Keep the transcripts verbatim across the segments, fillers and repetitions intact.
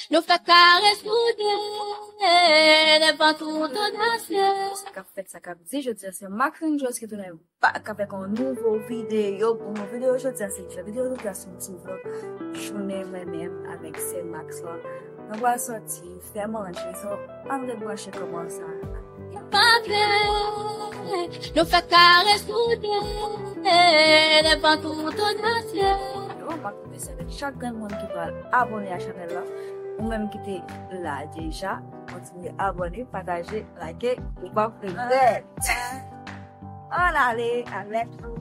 Nou fè karès pou de, devan tout nasyon. Sa k ap fèt, sa k ap di, jodi a se Maxine Jones ki tounen back avèk yon nouvo videyo pou nou. Videyo jodi a se, videyo jodi a se yon ti vlog jounen mwen menm avèk sè Max la. Nou pral sòti, fè manje, so, ann ret branche kòman sa. Pa vle, nou fè karès pou de, devan tout nasyon. Yo, m ap remèsye avèk chak grenn moun ki pral abòne a chanèl la. Ou menm ki te la deja, kontinye abòne, pataje, like, ou p ap regrèt. Ann ale avèk nou.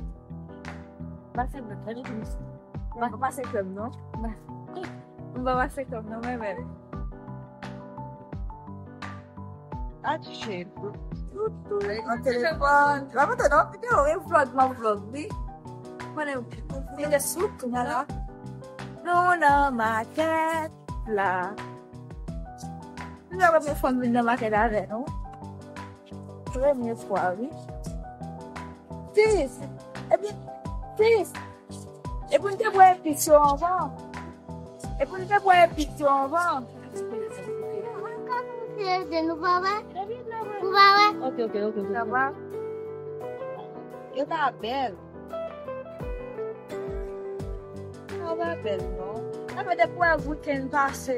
Pase blòk, ann ale. M pa pase krèm, non. M pa pase krèm, non, mwen menm. Atchè. An telefòn. La, mwen te nan videyo, e vlog, mwen vlog, wi. Mwen, mwen te sou, kounye a la. Nou nan makèt la. Nou nan premye fwa m vin nan makèt avè nou. Premye fwa, wi. Sis. Epi, sis. Epi nou te bwè epis yo anvan. Epi nou te bwè epis yo anvan. Nou pa wè? Nou pa wè? Ok, ok, ok, ok. Sa va? Yo ta bèl. Sa va bèl, non. Sa fè depi wè wikenn pase.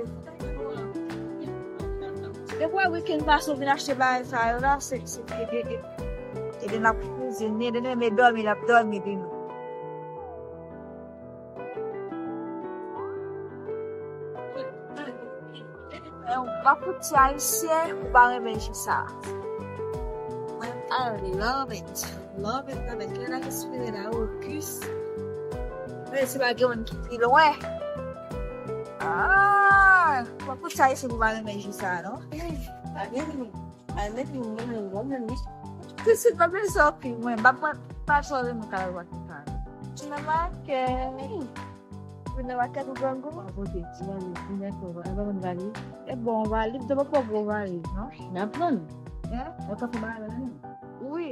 Depi wè wikenn pase, ou vin achte bagay sa yo la, se, se, e, e, e, e de n ap kouzine, de n renmen dòmi, n ap dòmi, di nou. Men w ap fout ti ayisyen, ou pa renmen ji sa. Mwen, I love it. Love it, love it. Lè n ap espere la, okis. Men si pa gen moun ki pi lwen. Ah, w ap fout ti ayisyen pou pa renmen ji sa, non? Pa gen moun. Ay, men, men, men, men, men, men. Tout swit, pa bezwen okipe mwen. Pa, pa, pa chwazi mwen kay ou ak mwen. Ti nan makèt. Vin nan makèt ou grangou? Mwen pote ti valiz, ti nèg, ou va, ou va pran valiz. E bon, valiz, ou pa pran gwo valiz, non? N ap pran. Hein? Ou ka fè bagay la, non? Wi.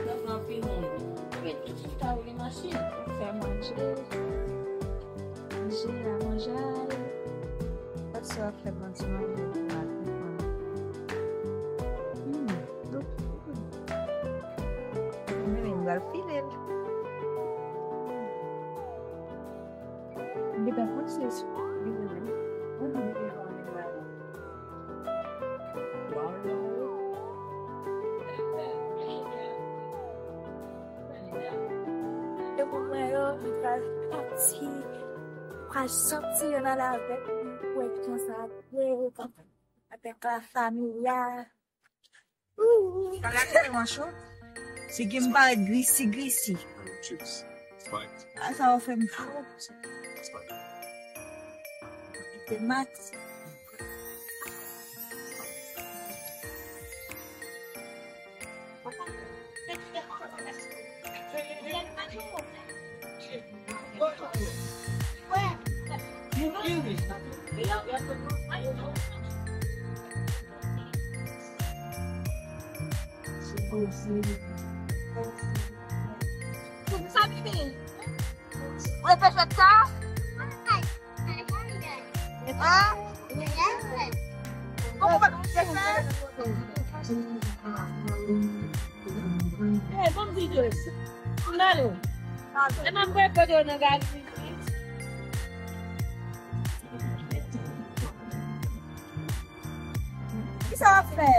Nan anpil moun. Mwen tout ta vle mache. Fè manje. Manje a manjay. Pase w ap fè manje, manje pou maten. Hmm. Mwen menm, m pral file l. Li pa konn se sou. Yo pou mwen yo, li pral pati, pral sòti, yo nan lavèk, pou wè kijan sa ap ye, avèk la fami a. Kala te mwen cho. Se gen m parèt grisi, grisi. A sa w fè m cho. Se Max. Sa fini. Ou lè fè jwèt sa? Hein? Kòman w fè pou fè? Eh, bon, videyo. M ale. E mwen m pran foto nan galri. Kisa w ap fè?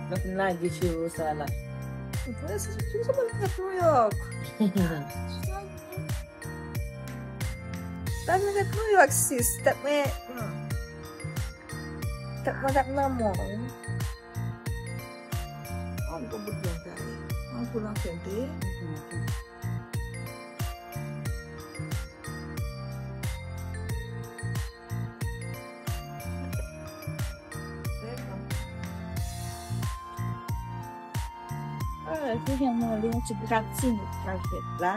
Donk, m lage cheve sa la. Mwen se ki sa mwen ret New York. Sa mwen ret New York, sis. Tèt mwen, hmm. Tèt mwen t ap nan mò, wi. An gwo bout blan kay. An pou nan kente. Ah, se jan mwen li yon ti gratini k pral fèt la.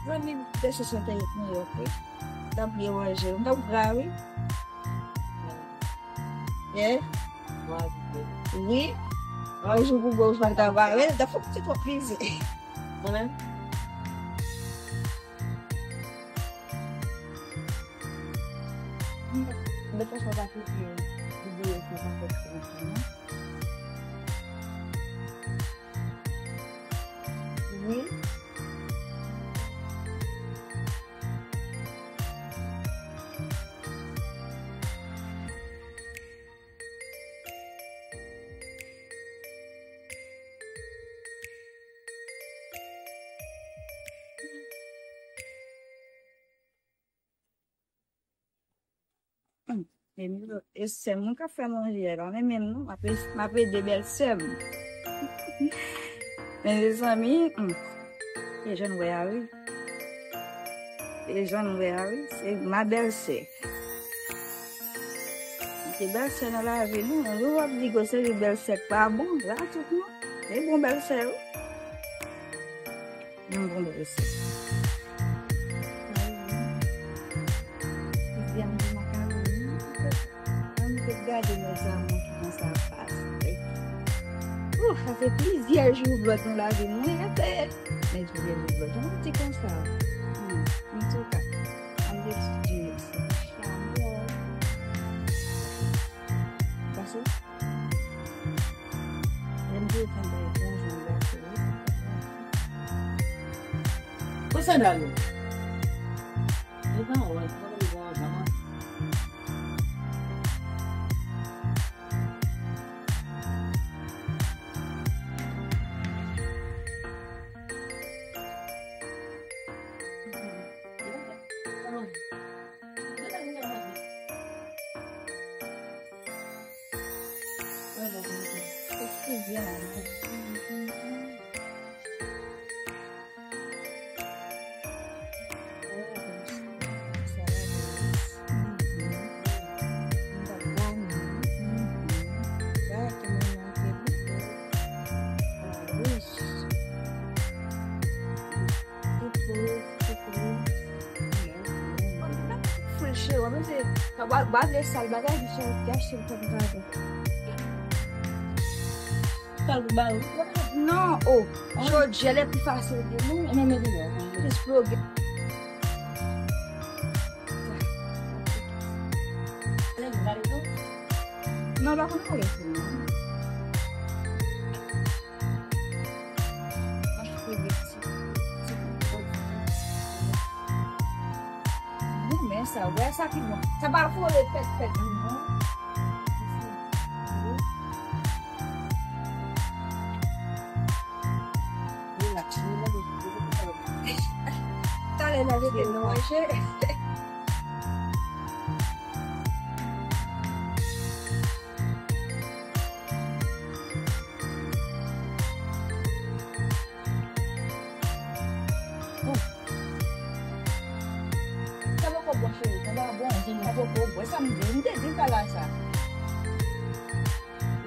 Jwenn li de sesanteyit New York, wi. T ap byen manje, m t ap gra, wi. Ye? Wi. Yon jou pou bon, ou pral travay, wi. Da fòk ti fòk plize. Mwen menm? Mwen pa fè pa kite videyo pou pa fè kite non. Wi. Hmm. E m, e sè m mwen k ap fè manje a, pa menm non, m ap, m ap ede bèlsè m. Men mezanmi, hmm, e jan n wè a wi. E jan n wè a wi, se ma bèlsè. Se bèlsè nan lavi nou, yon jou w ap di ke se li bèlsè k pa bon, la tout non. E bon bèlsè wi. Yon bon bèlsè. Li di a manje makaroni. Ann te gade mezanmi kijan sa pase. Ouh, sa fè plizyè jou vlòg nou lave mwen atè. Men plizyè jou vlòg, jan ti konsa. Hmm, antouka, ann de ti di sa. Chanmò. Pase. Lè m te fè bay bon jan gate wi. Pou sandal yo. Li pa wè, li pa wè, li pa wè, Fresh, wè, men se, pa, pa, pa vle sal bagay, di chan, di achte l kòm kado. Sal pou ba ou. Non, oh, jodi a, lè pi fasil de nou. E men, men, men, men. Jis ploge. Non, pa konn kole pou mwen. Mwen renmen sa, wè sa ki bon. Sa pa vole pèt pèt non. Relax, relax. Talè n a rete nan manje. Sa poko bon cheri, sa pa bon. Sa poko bon. Sa m di, m te di m pral la sa.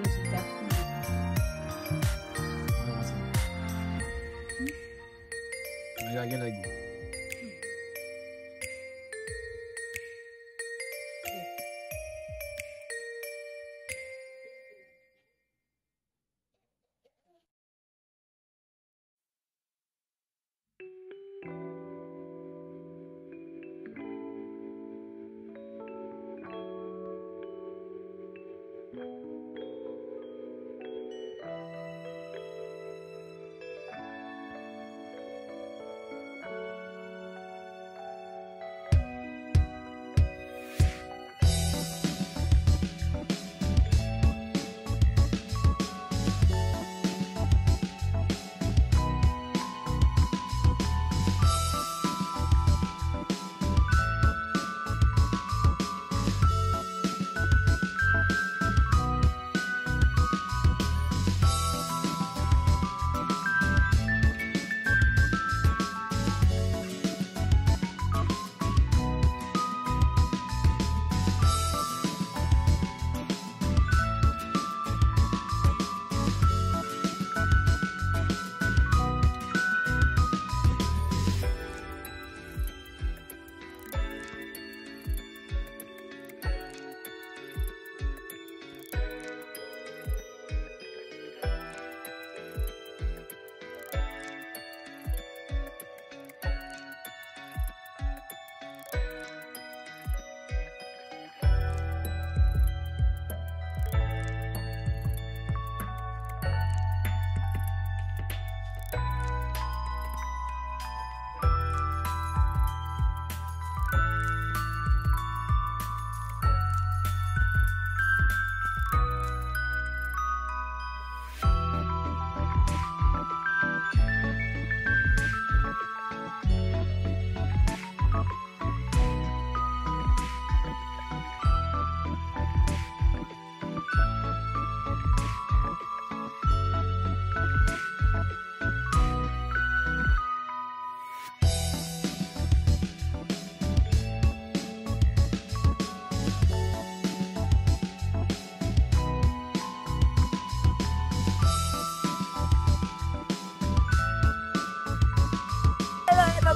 Rezilta fini. Mwen avanse. Mwen lage lèg ou.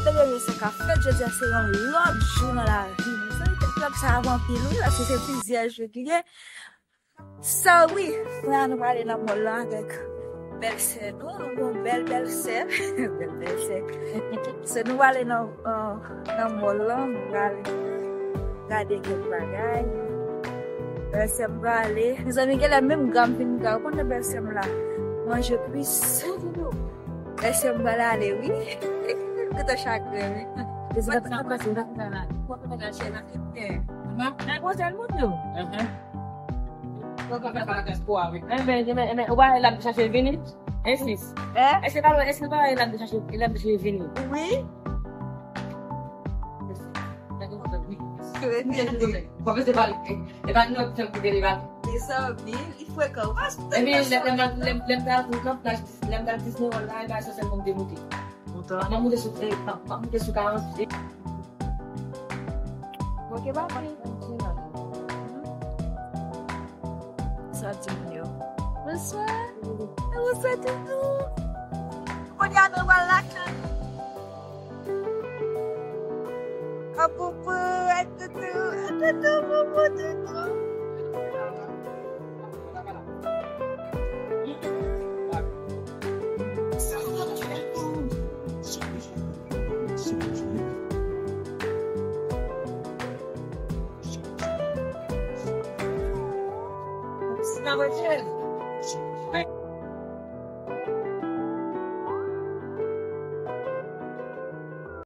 Federasyon k ap fèt, jodi a se yon lòt jou nan lavi nou. Sa vle di klèb sa ap anpil wi, paske se plizyè jou ki gen. So wi, kounye a nou prale nan mòl lan avèk bèlsè nou, nou gon bèl bèlsè, bèl bèlsè. So nou prale nan, euh, nan mòl lan, nou prale gade kèk bagay. Bèlsè m prale. Mezanmi, genlè menm gra m fin gra. Ou konnen bèlsè m la manje plis. Bèlsè m prale ale wi. Kouta chagren wi. Enben, enben, enben, ou pa wè l ap chache vini? Ensis. Èske pa, èske pa wè l ap chache, l ap chache vini? Wi. Mezanmi, li frekan. Epi lè, lè, lè, lè m t al nan plaj, lè m t al Disney World la, e pa sa sèlman m te moute. M ap moute sou, e, m ap, m ap moute sou karant. Ok, papi. Sa di moun yo. Bonswa. Bonswa, toutou. Kounye a nou pral lakay. A poupou, a toutou, a toutou, poupou, toutou. Sinan mwen tchèl.